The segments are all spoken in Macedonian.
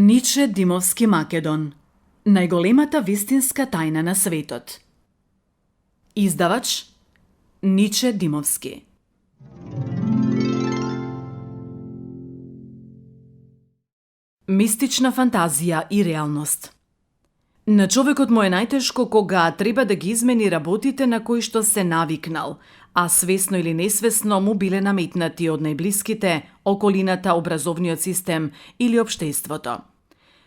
Ниче Димовски Македон. Најголемата вистинска тајна на светот. Издавач Ниче Димовски. Мистична фантазија и реалност. На човекот му е најтешко кога треба да ги измени работите на кои што се навикнал, а свесно или несвесно му биле наметнати од најблиските, околината, образовниот систем или општеството.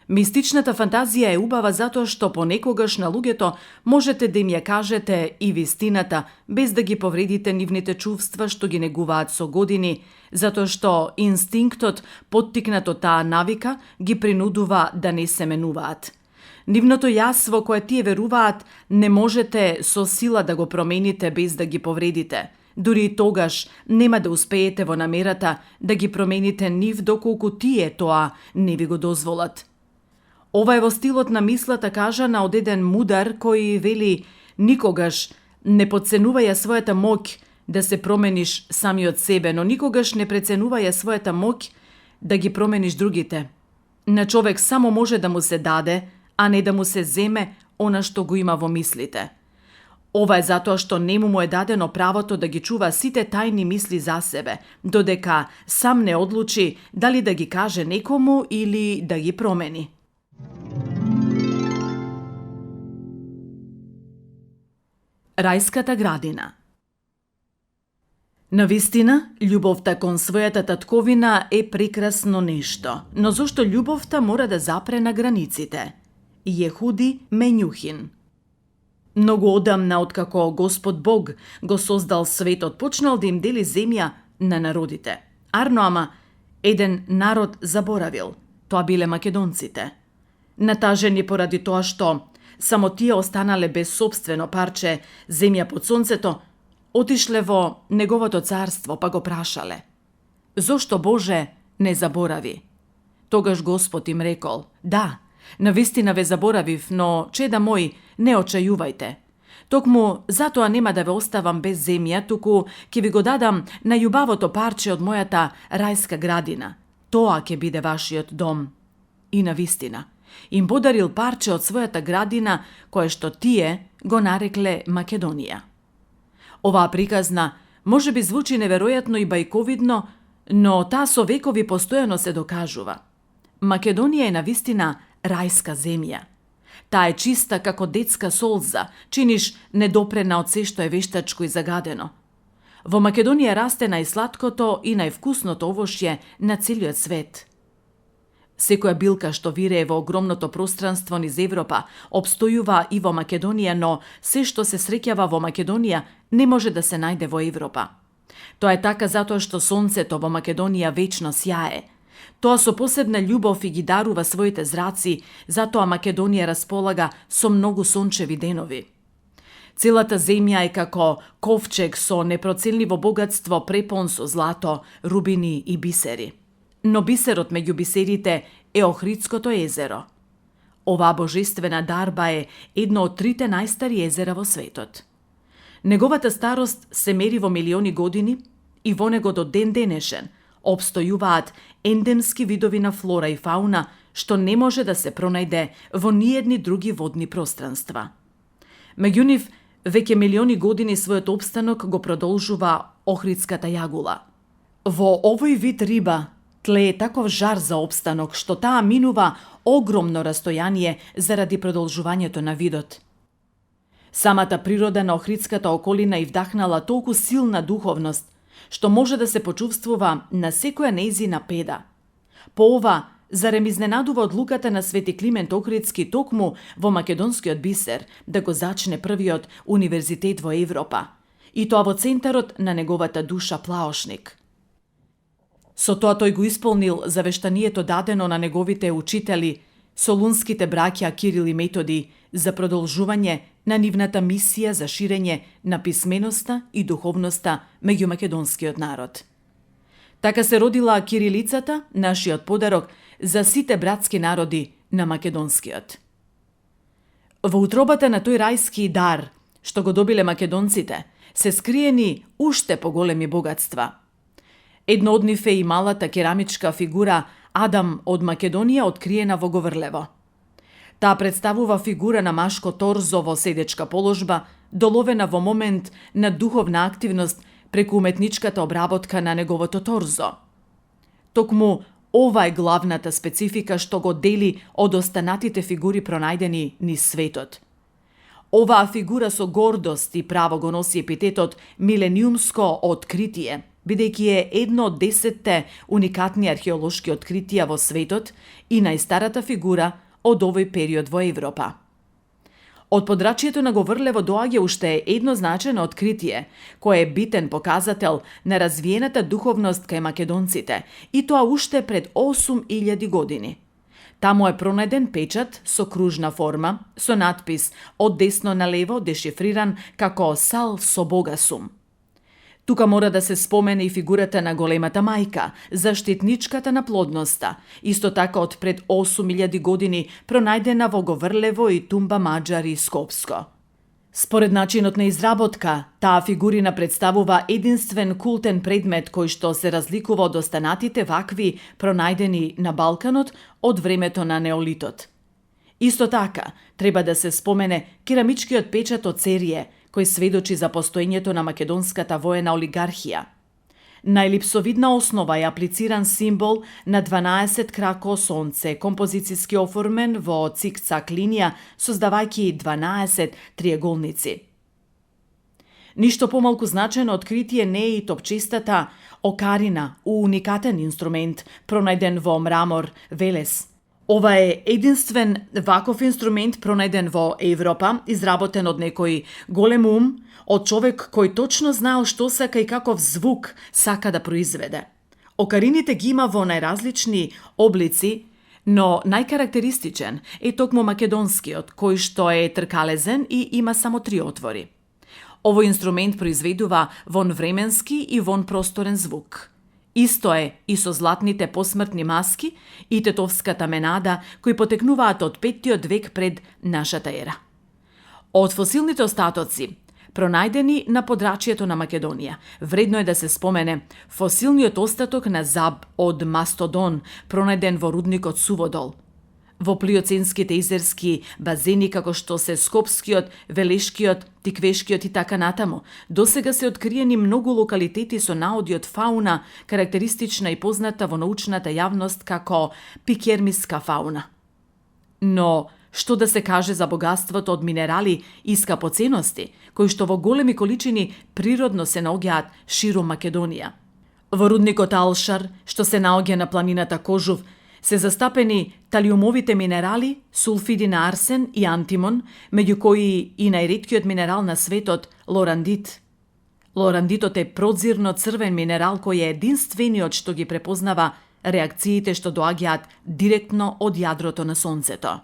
Мистичната фантазија е убава затоа што понекогаш на луѓето можете да им ја кажете и вистината без да ги повредите нивните чувства што ги негуваат со години, затоа што инстинктот, поттикнат од таа навика, ги принудува да не се менуваат. Нивното јас во кое тие веруваат не можете со сила да го промените без да ги повредите. Дури и тогаш нема да успеете во намерата да ги промените нив доколку тие тоа не ви го дозволат. Ова е во стилот на мислата кажана од еден мудар кој вели: никогаш не подценувај својата моќ да се промениш самиот себе, но никогаш не преценувај својата моќ да ги промениш другите. На човек само може да му се даде, а не да му се земе она што го има во мислите. Ова е затоа што нему му е дадено правото да ги чува сите тајни мисли за себе, додека сам не одлучи дали да ги каже некому или да ги промени. Рајската градина. Навистина, љубовта кон својата татковина е прекрасно нешто, но зошто љубовта мора да запре на границите? Јехуди Менјухин. Многу одамна, откако Господ Бог го создал светот, почнал да им дели земја на народите. Арно, ама еден народ заборавил. Тоа биле македонците. Натажени поради тоа што само тие останале без собствено парче земја под сонцето, отишле во неговото царство па го прашале: зошто Боже не заборави? Тогаш Господ им рекол: да, навистина ве заборавив, но чеда мој, не очајувајте. Токму затоа нема да ве оставам без земја, туку ќе ви го дадам најубавото парче од мојата рајска градина. Тоа ќе биде вашиот дом. И навистина им подарил парче од својата градина, кое што тие го нарекле Македонија. Оваа приказна може би звучи неверојатно и бајковидно, но таа со векови постојано се докажува. Македонија е навистина рајска земја. Таа е чиста како детска солза, чиниш недопрена од се што е вештачко и загадено. Во Македонија расте најсладкото и највкусното овошје на целиот свет. Секоја билка што вирее во огромното пространство низ Европа обстојува и во Македонија, но се што се среќава во Македонија не може да се најде во Европа. Тоа е така затоа што сонцето во Македонија вечно сјае. Тоа со посебна љубов и ги дарува своите зраци, затоа Македонија располага со многу сончеви денови. Целата земја е како ковчег со непроценливо богатство, препон со злато, рубини и бисери. Но бисерот меѓу бисерите е Охридското езеро. Оваа божествена дарба е едно од 3 најстари езера во светот. Неговата старост се мери во милиони години и во него до ден денешен обстојуваат ендемски видови на флора и фауна што не може да се пронајде во ниедни други водни пространства. Меѓу нив, веќе милиони години својот опстанок го продолжува охридската јагула. Во овој вид риба тлее таков жар за опстанок што таа минува огромно растојание заради продолжувањето на видот. Самата природа на охридската околина и вдахнала толку силна духовност што може да се почувствува на секоја нејзина педа. По ова, зарем изненадува одлуката на Свети Климент Охридски токму во македонскиот бисер да го зачне првиот универзитет во Европа, и тоа во центарот на неговата душа Плаошник. Со тоа тој го исполнил завештанието дадено на неговите учители, солунските браќа Кирил и Методи, за продолжување на нивната мисија за ширење на писменоста и духовноста меѓу македонскиот народ. Така се родила кирилицата, нашиот подарок за сите братски народи на македонскиот. Во утробата на тој рајски дар, што го добиле македонците, се скриени уште поголеми богатства. Едно од нив е и малата керамичка фигура Адам од Македонија откриена во Говрлево. Таа представува фигура на машко торзо во седечка положба, доловена во момент на духовна активност преку уметничката обработка на неговото торзо. Токму ова е главната специфика што го дели од останатите фигури пронајдени низ светот. Оваа фигура со гордост и право го носи епитетот милениумско откритие, бидејќи е едно од 10 уникатни археолошки откритија во светот и најстарата фигура од овој период во Европа. Од подрачјето на Говрлево доаѓа уште едно значено откритие, кое е битен показател на развиената духовност кај македонците, и тоа уште пред 8000 години. Таму е пронајден печат со кружна форма, со надпис од десно на лево дешифриран како Сал со Бога сум. Тука мора да се спомене и фигурата на големата мајка, заштитничката на плодноста, исто така од пред 8000 години пронајдена во Говрлево и Тумба Маџар и Скопско. Според начинот на изработка, таа фигурина представува единствен култен предмет кој што се разликува од останатите вакви пронајдени на Балканот од времето на неолитот. Исто така, треба да се спомене керамичкиот печат од Церие, кој сведочи за постоењето на македонската воена олигархија. На елипсовидна основа е аплициран символ на 12 крако сонце, композицијски оформен во цик-цак линија, создавајќи 12 триеголници. Ништо помалку значено откритие не е и топчестата окарина, уникатен инструмент, пронајден во мрамор Велес. Ова е единствен ваков инструмент пронајден во Европа, изработен од некој голем ум, од човек кој точно знаел што сака и каков звук сака да произведе. Окарините ги има во најразлични облици, но најкарактеристичен е токму македонскиот, кој што е тркалезен и има само 3 отвори. Овој инструмент произведува вонвременски и вонпросторен звук. Исто е и со златните посмртни маски и тетовската менада, кои потекнуваат од 5 век пред нашата ера. Од фосилните остатоци, пронајдени на подрачјето на Македонија, вредно е да се спомене фосилниот остаток на заб од мастодон, пронајден во рудникот Суводол. Во плиоценските изерски базени, како што се Скопскиот, Велешкиот, Тиквешкиот и така натаму, досега се откриени многу локалитети со наоди од фауна, карактеристична и позната во научната јавност како пикермиска фауна. Но, што да се каже за богатството од минерали и скапоценности, кои што во големи количини природно се наоѓаат широм Македонија. Во рудникот Алшар, што се наоѓа на планината Кожув, се застапени талиумовите минерали, сулфиди на арсен и антимон, меѓу кои и најреткиот минерал на светот, лорандит. Лорандитот е прозирно црвен минерал кој е единствениот што ги препознава реакциите што доаѓаат директно од јадрото на Сонцето.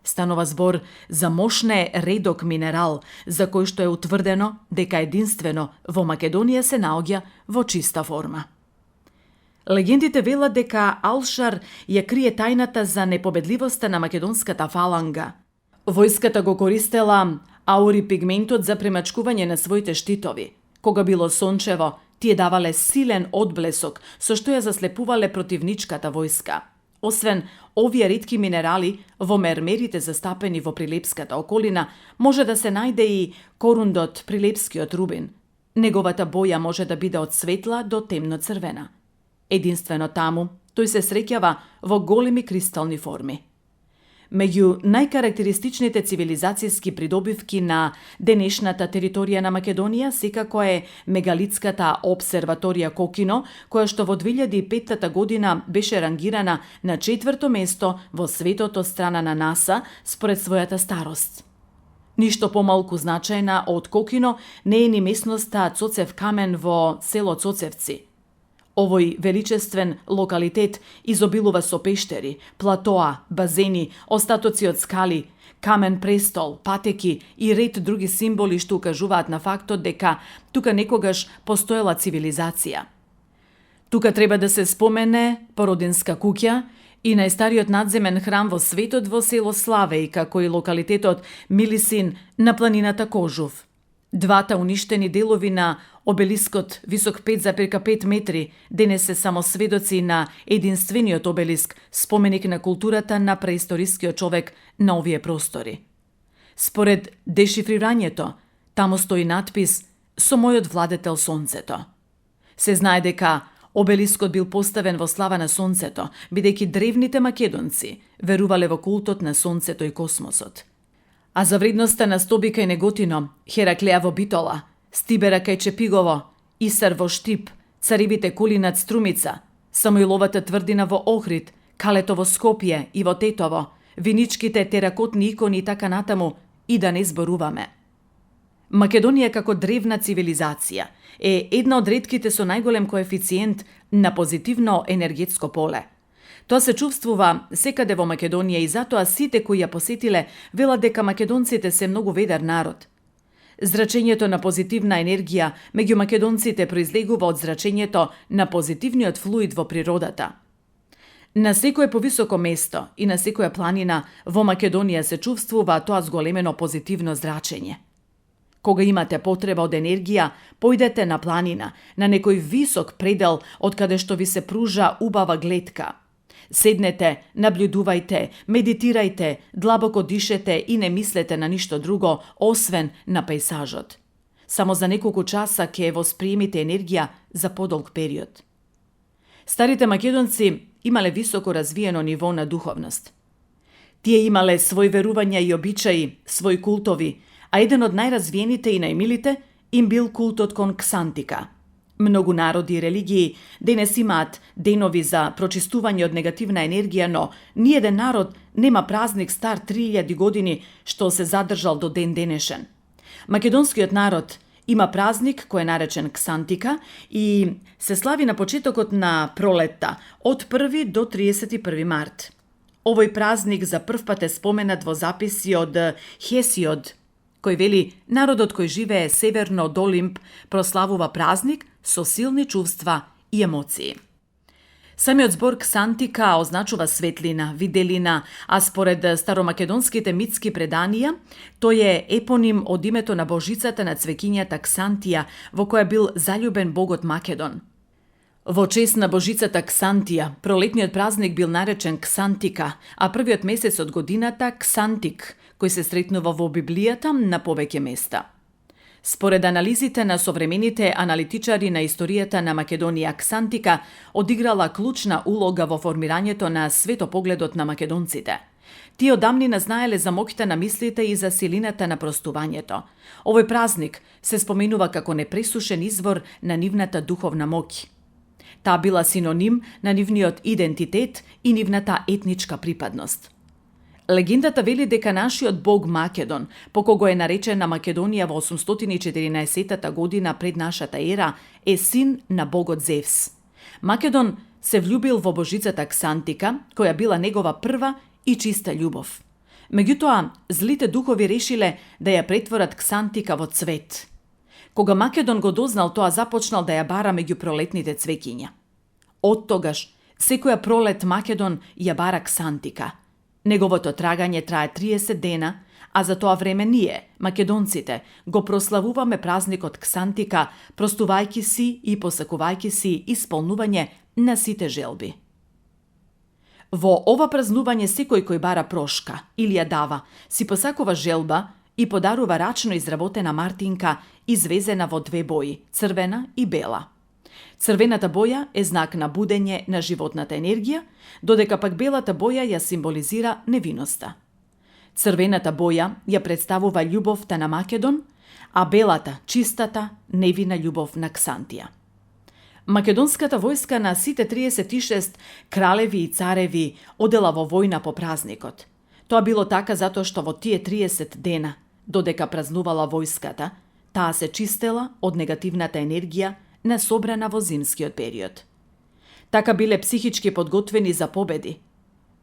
Станува збор за мошне редок минерал, за кој што е утврдено дека единствено во Македонија се наоѓа во чиста форма. Легендите велат дека Алшар ја крие тајната за непобедливоста на македонската фаланга. Војската го користела аурипигментот за премачкување на своите штитови. Кога било сончево, тие давале силен одблесок, со што ја заслепувале противничката војска. Освен овие ретки минерали, во мермерите застапени во Прилепската околина, може да се најде и корундот Прилепскиот рубин. Неговата боја може да биде од светла до темно црвена. Единствено таму, тој се среќава во големи кристални форми. Меѓу најкарактеристичните цивилизацијски придобивки на денешната територија на Македонија секако е мегалитската обсерваторија Кокино, која што во 2005 година беше рангирана на 4-то место во светот од страна на НАСА според својата старост. Ништо помалку значајна од Кокино не е ни местноста Цоцев камен во село Цоцевци. Овој величествен локалитет изобилува со пештери, платоа, базени, остатоци од скали, камен престол, патеки и ред други символи што укажуваат на фактот дека тука некогаш постоела цивилизација. Тука треба да се спомене породинска куќа и најстариот надземен храм во светот во село Славеј, како и локалитетот Милисин на планината Кожув. Двата уништени делови на Обелискот, висок 5,5 метри, денес е само сведоци на единствениот обелиск, споменик на културата на преисторискиот човек на овие простори. Според дешифрирањето, таму стои надпис «Со мојот владетел Сонцето». Се знае дека обелискот бил поставен во слава на Сонцето, бидејќи древните македонци верувале во култот на Сонцето и космосот. А за вредноста на Стобика и Неготино, Хераклеја во Битола, Стибера кај Чепигово, Исар во Штип, царевите кули над Струмица, Самуиловата тврдина во Охрид, Калето во Скопје и во Тетово, виничките теракотни икони и така натаму, и да не зборуваме. Македонија како древна цивилизација е една од ретките со најголем коефициент на позитивно енергетско поле. Тоа се чувствува секаде во Македонија и затоа сите кои ја посетиле велат дека македонците се многу ведар народ. Зрачењето на позитивна енергија меѓу македонците произлегува од зрачењето на позитивниот флуид во природата. На секое повисоко место и на секоја планина во Македонија се чувствува тоа зголемено позитивно зрачење. Кога имате потреба од енергија, појдете на планина, на некој висок предел од каде што ви се пружа убава гледка. Седнете, наблюдувајте, медитирајте, длабоко дишете и не мислете на ништо друго, освен на пејсажот. Само за неколку часа ќе восприемите енергија за подолг период. Старите македонци имале високо развиено ниво на духовност. Тие имале свој верувања и обичаи, свој култови, а еден од најразвиените и најмилите им бил култот кон Ксантика. Многу народи и религии денес имаат денови за прочистување од негативна енергија, но ниеден народ нема празник стар 3000 години што се задржал до ден денешен. Македонскиот народ има празник кој е наречен Ксантика и се слави на почетокот на пролетта од 1 до 31 март. Овој празник за прв пат е споменат во записи од Хесиод, кој вели народот кој живее северно од Олимп прославува празник со силни чувства и емоции. Самиот збор Ксантика означува светлина, виделина, а според старомакедонските митски преданија, тој е епоним од името на божицата на цвеќињата Ксантија, во која бил заљубен богот Македон. Во чест на божицата Ксантија, пролетниот празник бил наречен Ксантика, а првиот месец од годината Ксантик, кој се сретнува во Библијата на повеќе места. Според анализите на современите аналитичари на историјата на Македонија, Ксантика одиграла клучна улога во формирањето на светопогледот на македонците. Тие одамнина знаеле за моќта на мислите и за силината на простувањето. Овој празник се споменува како непресушен извор на нивната духовна моќ. Таа била синоним на нивниот идентитет и нивната етничка припадност. Легендата вели дека нашиот бог Македон, по кого е наречена Македонија во 814 година пред нашата ера, е син на богот Зевс. Македон се влюбил во божицата Ксантика, која била негова прва и чиста љубов. Меѓутоа, злите духови решиле да ја претворат Ксантика во цвет. Кога Македон го дознал тоа, започнал да ја бара меѓу пролетните цвеќиња. Од тогаш, секоја пролет Македон ја бара Ксантика. Неговото трагање трае 30 дена, а за тоа време ние, македонците, го прославуваме празникот Ксантика, простувајќи си и посакувајќи си исполнување на сите желби. Во ова празнување секој кој бара прошка или ја дава, си посакува желба и подарува рачно изработена мартинка, извезена во две бои, црвена и бела. Црвената боја е знак на будење на животната енергија, додека пак белата боја ја символизира невиноста. Црвената боја ја представува љубовта на Македон, а белата, чистата, невина љубов на Ксантија. Македонската војска на сите 36 кралеви и цареви одела во војна по празникот. Тоа било така затоа што во тие 30 дена, додека празнувала војската, таа се чистела од негативната енергија на собрана во зимскиот период. Така биле психички подготвени за победи.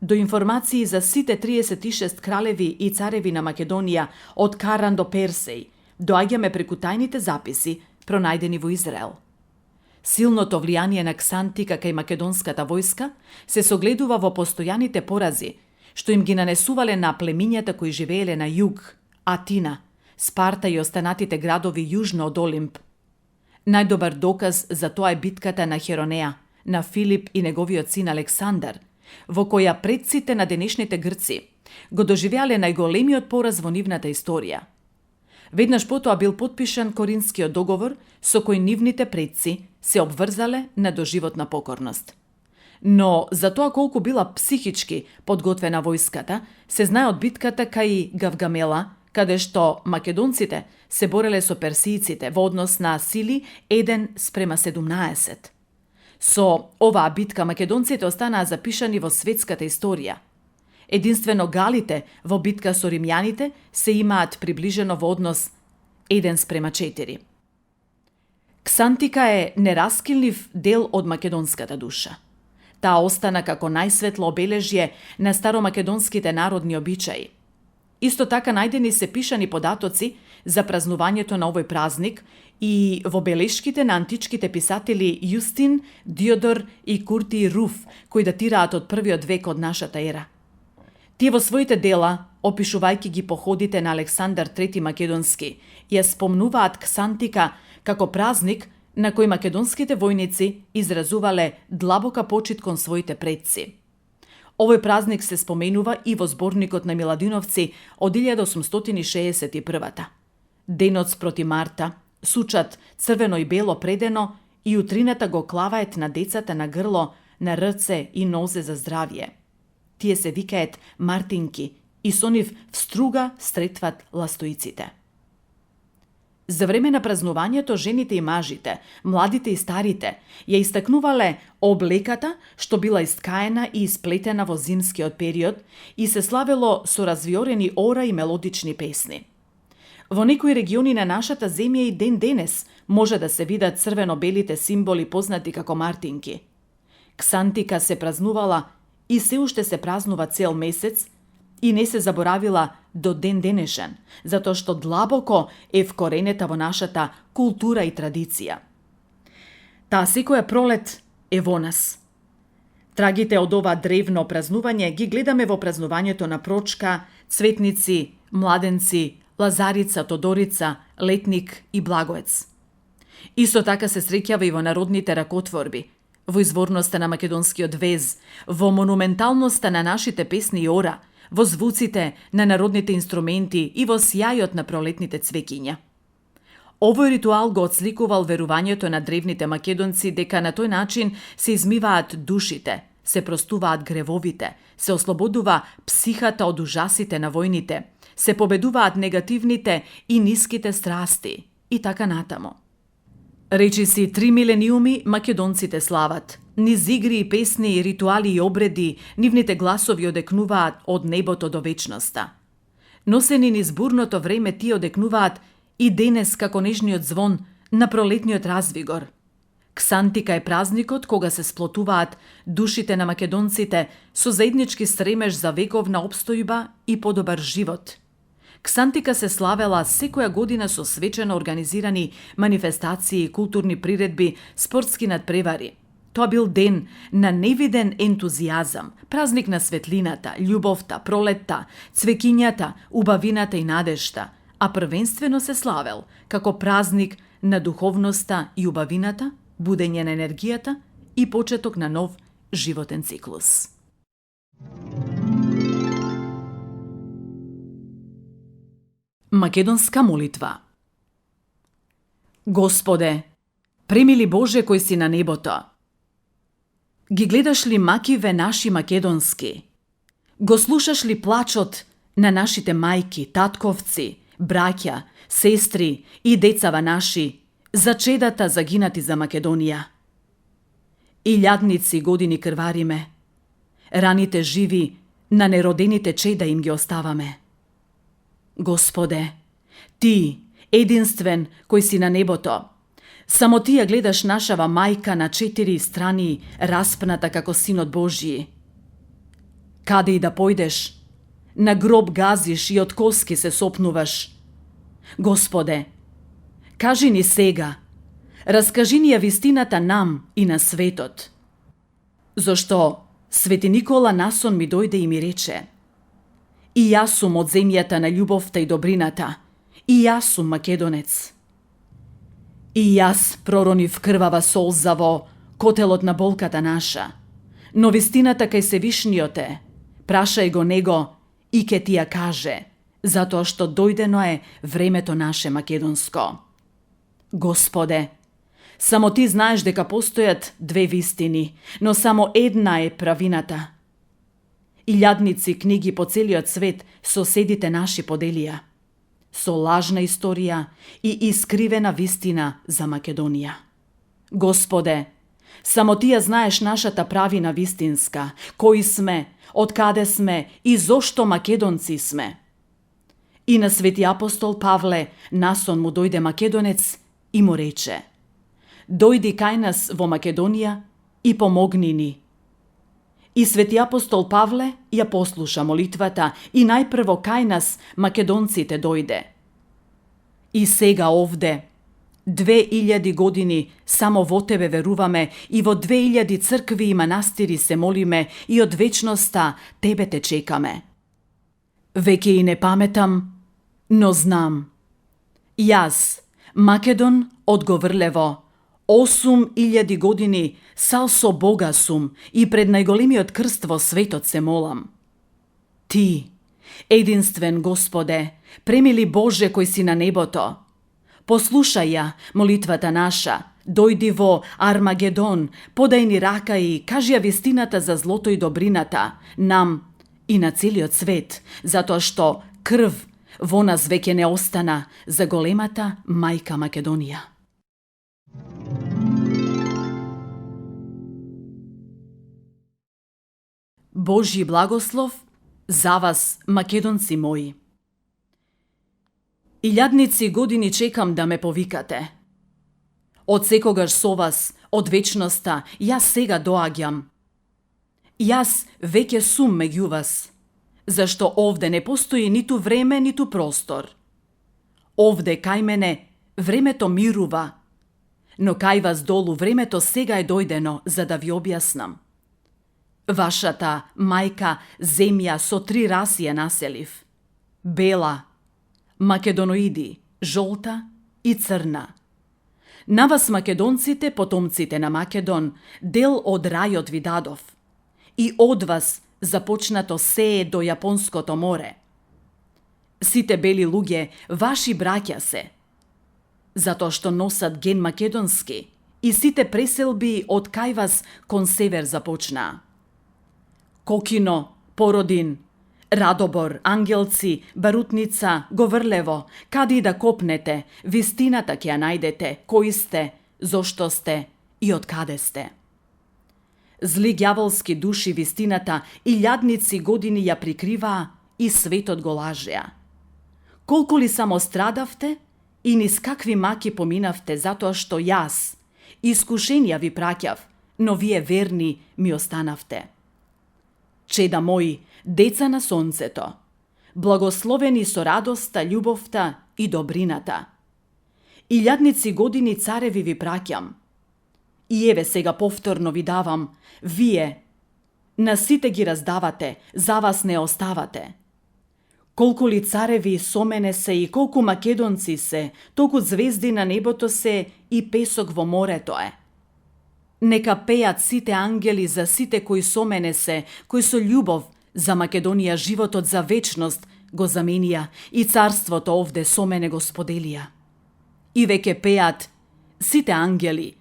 До информации за сите 36 кралеви и цареви на Македонија од Каран до Персеј доаѓаме преку тајните записи пронајдени во Израел. Силното влијание на Ксантика кај македонската војска се согледува во постојаните порази што им ги нанесувале на племињата кои живееле на југ, Атина, Спарта и останатите градови јужно од Олимп. Најдобар доказ за тоа е битката на Херонеа, на Филип и неговиот син Александар, во која предците на денешните Грци го доживеале најголемиот пораз во нивната историја. Веднаш потоа бил потпишан Коринскиот договор со кој нивните предци се обврзале на доживотна покорност. Но за тоа колку била психички подготвена војската, се знае од битката кај Гавгамела, каде што македонците се бореле со персијците во однос на сили 1:17. Со оваа битка македонците останаа запишани во светската историја. Единствено галите во битка со римјаните се имаат приближено во однос 1:4. Ксантика е нераскинлив дел од македонската душа. Таа остана како најсветло обележје на старомакедонските народни обичаи. Исто така најдени се пишани податоци за празнувањето на овој празник и во белешките на античките писатели Јустин, Диодор и Куртий Руф, кои датираат од првиот век од нашата ера. Тие во своите дела, опишувајќи ги походите на Александар III Македонски, ја спомнуваат Ксантика како празник на кој македонските војници изразувале длабока почит кон своите предци. Овој празник се споменува и во зборникот на Миладиновци од 1861. Денот спроти Марта, сучат црвено и бело предено и утрината го клаваат на децата на грло, на рце и нозе за здравје. Тие се викаат Мартинки и со нив вструга стретват ластоиците. За време на празнувањето жените и мажите, младите и старите, ја истакнувале облеката што била искаена и исплетена во зимскиот период и се славело со развиорени ора и мелодични песни. Во некои региони на нашата земја и ден денес може да се видат црвено-белите символи познати како мартинки. Ксантика се празнувала и се уште се празнува цел месец и не се заборавила до ден денешен, затоа што длабоко е вкоренета во нашата култура и традиција. Таа секоја пролет е во нас. Трагите од ова древно празнување ги гледаме во празнувањето на Прочка, Цветници, Младенци, Лазарица, Тодорица, Летник и Благоец. Исто така се среќава и во народните ракотворби, во изворноста на македонскиот вез, во монументалноста на нашите песни и ора, во звуците на народните инструменти и во сјајот на пролетните цвеќиња. Овој ритуал го отсликувал верувањето на древните македонци дека на тој начин се измиваат душите, се простуваат гревовите, се ослободува психата од ужасите на војните, се победуваат негативните и ниските страсти и така натаму. Речиси 3 милениуми македонците слават. Низ игри и песни, ритуали и обреди, нивните гласови одекнуваат од небото до вечноста. Носени низ бурното време тие одекнуваат и денес како нежниот звон на пролетниот развигор. Ксантика е празникот кога се сплотуваат душите на македонците со заеднички стремеж за вековна опстојба и подобар живот. Ксантика се славела секоја година со свечено организирани манифестации, културни приредби, спортски надпревари. Тоа бил ден на невиден ентузијазам, празник на светлината, љубовта, пролетта, цвеќињата, убавината и надежта, а првенствено се славел како празник на духовноста и убавината, будење на енергијата и почеток на нов животен циклус. Македонска молитва. Господе, премили Боже кој си на небото, ги гледаш ли макиве наши македонски? Го слушаш ли плачот на нашите мајки, татковци, браќа, сестри и децава наши, за чедата загинати за Македонија? Илјадници години крвариме, раните живи на неродените чеда им ги оставаме. Господе, Ти, единствен кој си на небото, само Ти ја гледаш нашава мајка на 4 страни, распната како Синот Божји. Каде и да појдеш, на гроб газиш и од коски се сопнуваш. Господе, кажи ни сега, раскажи ни ја вистината нам и на светот. Зошто Свети Никола насон ми дојде и ми рече: и јас сум од земјата на љубовта и добрината, и јас сум македонец. И јас проронив крвава солза во котелот на болката наша. Но вистината кај Севишниот е, прашај го него и ке ти ја каже, затоа што дојдено е времето наше македонско. Господе, само ти знаеш дека постојат две вистини, но само една е правината. Илјадници книги по целиот свет соседите наши поделија, со лажна историја и искривена вистина за Македонија. Господе, само ти ја знаеш нашата правина вистинска, кои сме, од каде сме и зошто македонци сме. И на свети апостол Павле насон му дојде македонец и му рече: дојди кај нас во Македонија и помогни ни. И свети апостол Павле ја послуша молитвата и најпрво кај нас македонците дојде. И сега овде, 2000 години само во тебе веруваме и во 2000 цркви и манастири се молиме и од вечноста тебе те чекаме. Веќе и не паметам, но знам. Јас, Македон од Говрлево, 8000 години сал со Бога сум и пред најголемиот крст во светот се молам. Ти, единствен Господе, премили Боже кој си на небото, послушај ја молитвата наша, дојди во Армагедон, подај ни рака и кажи ја вистината за злото и добрината, нам и на целиот свет, затоа што крв во нас веќе не остана за големата мајка Македонија. Божји благослов за вас, македонци мои. Илјадници години чекам да ме повикате. Од секогаш со вас, од вечноста, јас сега доаѓам. Јас веќе сум меѓу вас, зашто овде не постои ниту време, ниту простор. Овде кај мене времето мирува, но кај вас долу времето сега е дојдено за да ви објаснам. Вашата мајка земја со 3 раси ја населив. Бела, македоноиди, жолта и црна. На вас македонците, потомците на Македон, дел од рајот ви дадов. И од вас започнато се до Јапонското море. Сите бели луѓе ваши браќа се, затоа што носат ген македонски, и сите преселби од кај вас кон север започнаа. Кокино, Породин, Радобор, Ангелци, Барутница, Говрлево, каде и да копнете, вистината ќе ја најдете, кои сте, зошто сте и од каде сте. Зли ѓаволски души вистината илјадници години ја прикриваа и светот го лажеа. Колку ли само страдавте и низ какви маки поминавте затоа што јас искушенија ви праќав, но вие верни ми останавте. Чеда мои, деца на сонцето, благословени со радоста, љубовта и добрината. Илјадници години цареви ви праќам. И еве сега повторно ви давам, вие на сите ги раздавате, за вас не оставате. Колку ли цареви со мене се и колку македонци се, толку звезди на небото се и песок во морето е. Нека пеат сите ангели за сите кои со мене се, кои со љубов за Македонија животот за вечност го заменија и царството овде со мене го споделија. И веќе пеат сите ангели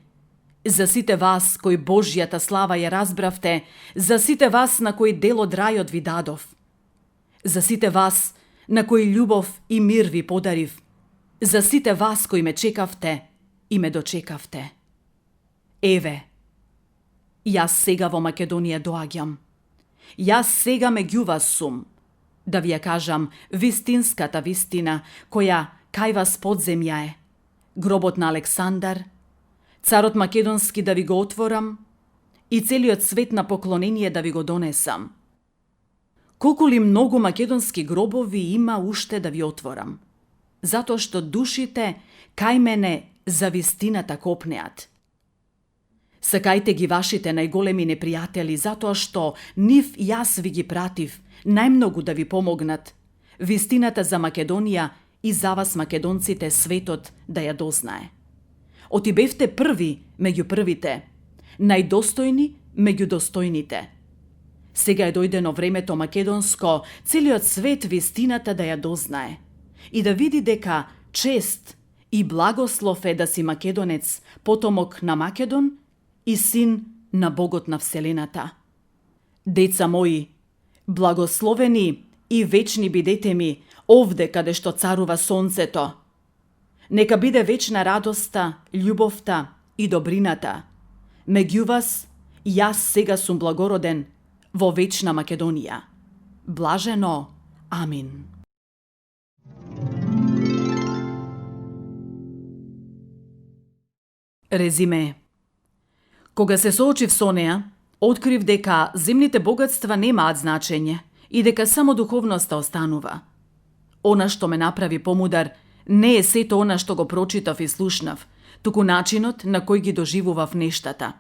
за сите вас кои Божјата слава ја разбравте, за сите вас на кои дел од рајот ви дадов, за сите вас на кои љубов и мир ви подарив, за сите вас кои ме чекавте и ме дочекавте. Еве, јас сега во Македонија доаѓам. Јас сега меѓу вас сум, да ви ја кажам вистинската вистина, која кај вас подземја е, гробот на Александар, царот македонски да ви го отворам и целиот свет на поклонение да ви го донесам. Колку ли многу македонски гробови има уште да ви отворам, затоа што душите кај мене за вистината копнеат. Сакајте ги вашите најголеми непријатели, затоа што нив јас ви ги пратив, најмногу да ви помогнат. Вистината за Македонија и за вас македонците светот да ја дознае. Оти бевте први меѓу првите, најдостојни меѓу достојните. Сега е дојдено времето македонско, целиот свет вистината да ја дознае и да види дека чест и благослов е да си македонец, потомок на Македон и син на Богот на Вселената. Деца мои, благословени и вечни бидете ми овде каде што царува сонцето. Нека биде вечна радоста, љубовта и добрината. Меѓу вас, јас сега сум благороден во вечна Македонија. Блажено. Амин. Резиме. Кога се соочив со неа, открив дека земните богатства немаат значење и дека само духовноста останува. Она што ме направи помудар не е сето она што го прочитав и слушнав, туку начинот на кој ги доживував нештата.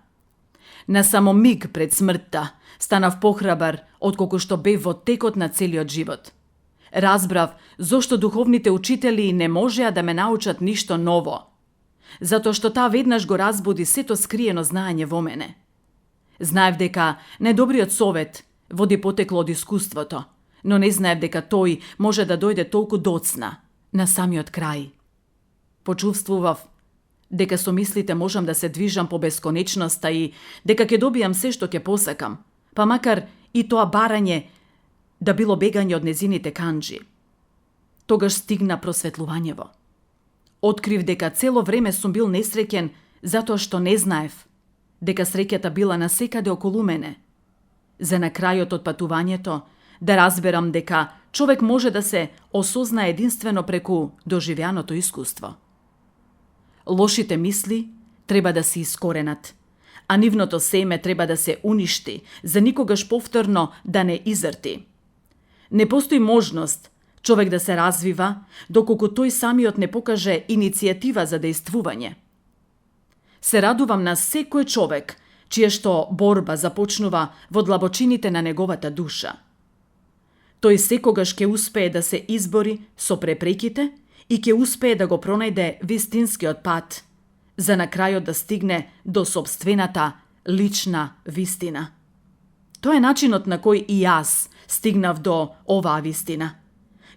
На само миг пред смртта станав похрабар отколку што бев во текот на целиот живот. Разбрав зошто духовните учители не можеа да ме научат ништо ново, затоа што таа веднаш го разбуди сето скриено знаење во мене. Знаев дека најдобриот совет води потекло од искуството, но не знаев дека тој може да дојде толку доцна, на самиот крај. Почувствував дека со мислите можам да се движам по бесконечноста и дека ќе добијам се што ќе посакам, па макар и тоа барање да било бегање од незините канџи. Тогаш стигна просветлувањево. Открив дека цело време сум бил несреќен затоа што не знаев дека среќата била насекаде околу мене. За на крајот од патувањето да разберам дека човек може да се осознае единствено преку доживеаното искуство. Лошите мисли треба да се искоренат, а нивното семе треба да се уништи, за никогаш повторно да не изрти. Не постои можност човек да се развива, доколку тој самиот не покаже иницијатива за дејствување. Се радувам на секој човек, чија што борба започнува во длабочините на неговата душа. Тој секогаш ќе успее да се избори со препреките и ќе успее да го пронајде вистинскиот пат, за на крајот да стигне до собствената лична вистина. Тоа е начинот на кој и јас стигнав до оваа вистина.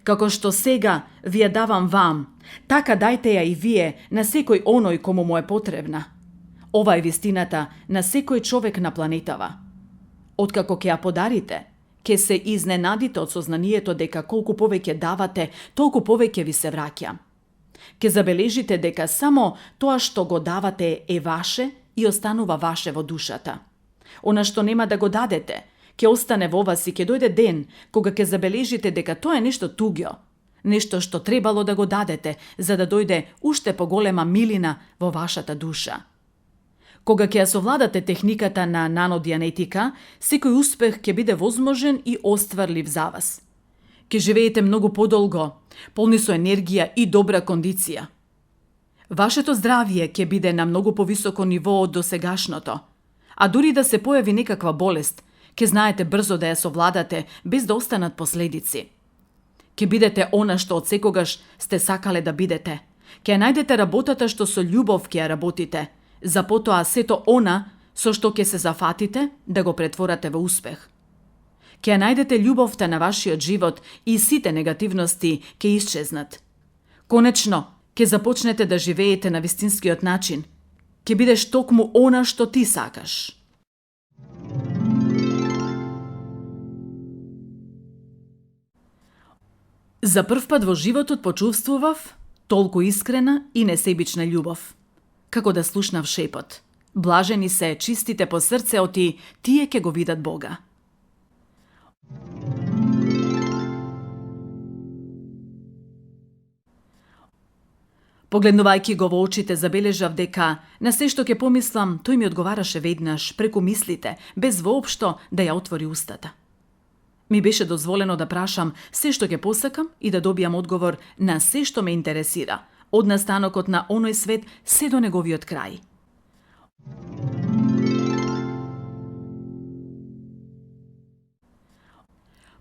Како што сега ви ја давам вам, така дајте ја и вие на секој оној кому му е потребна. Ова е вистината на секој човек на планетава. Откако ќе ја подарите, ќе се изненадите од сознанието дека колку повеќе давате, толку повеќе ви се враќа. Ќе забележите дека само тоа што го давате е ваше и останува ваше во душата. Она што нема да го дадете, ќе остане во вас и ќе дојде ден кога ќе забележите дека тоа е нешто туѓо, нешто што требало да го дадете за да дојде уште поголема милина во вашата душа. Кога ќе ја совладате техниката на нанодианетика, секој успех ќе биде возможен и остварлив за вас. Ќе живеете многу подолго, полни со енергија и добра кондиција. Вашето здравје ќе биде на многу повисоко ниво од досегашното, а дури да се појави некаква болест, ќе знаете брзо да ја совладате без да останат последици. Ќе бидете она што од секогаш сте сакале да бидете. Ќе најдете работата што со љубов ќе ја работите, за потоа сето она со што ќе се зафатите да го претворате во успех. Ќе ја најдете љубовта на вашиот живот и сите негативности ќе исчезнат. Конечно, ќе започнете да живеете на вистинскиот начин. Ќе бидеш токму она што ти сакаш. За прв пат во животот почувствував толку искрена и несебична љубов. Како да слушнав шепот. Блажени се чистите по срце, оти тие ќе го видат Бога. Погледнувајќи го во очите, забележав дека на се што ќе помислам, тој ми одговараше веднаш, преку мислите, без воопшто да ја отвори устата. Ми беше дозволено да прашам се што ќе посакам и да добијам одговор на се што ме интересира, од настанокот на оној свет се до неговиот крај.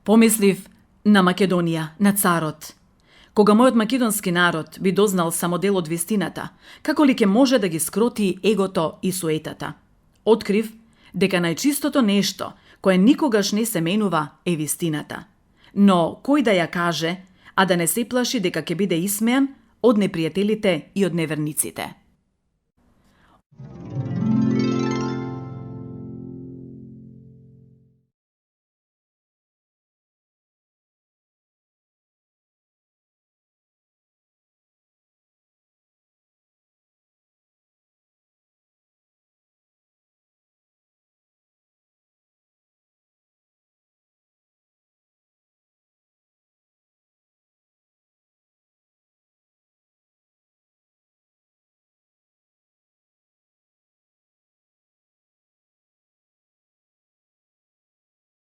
Помислив на Македонија, на царот, Кога мојот македонски народ би дознал само дел од вистината, како ли ќе може да ги скроти егото и суетата? Открив дека најчистото нешто, кое никогаш не се менува, е вистината. Но кој да ја каже, а да не се плаши дека ќе биде исмеан од непријателите и од неверниците?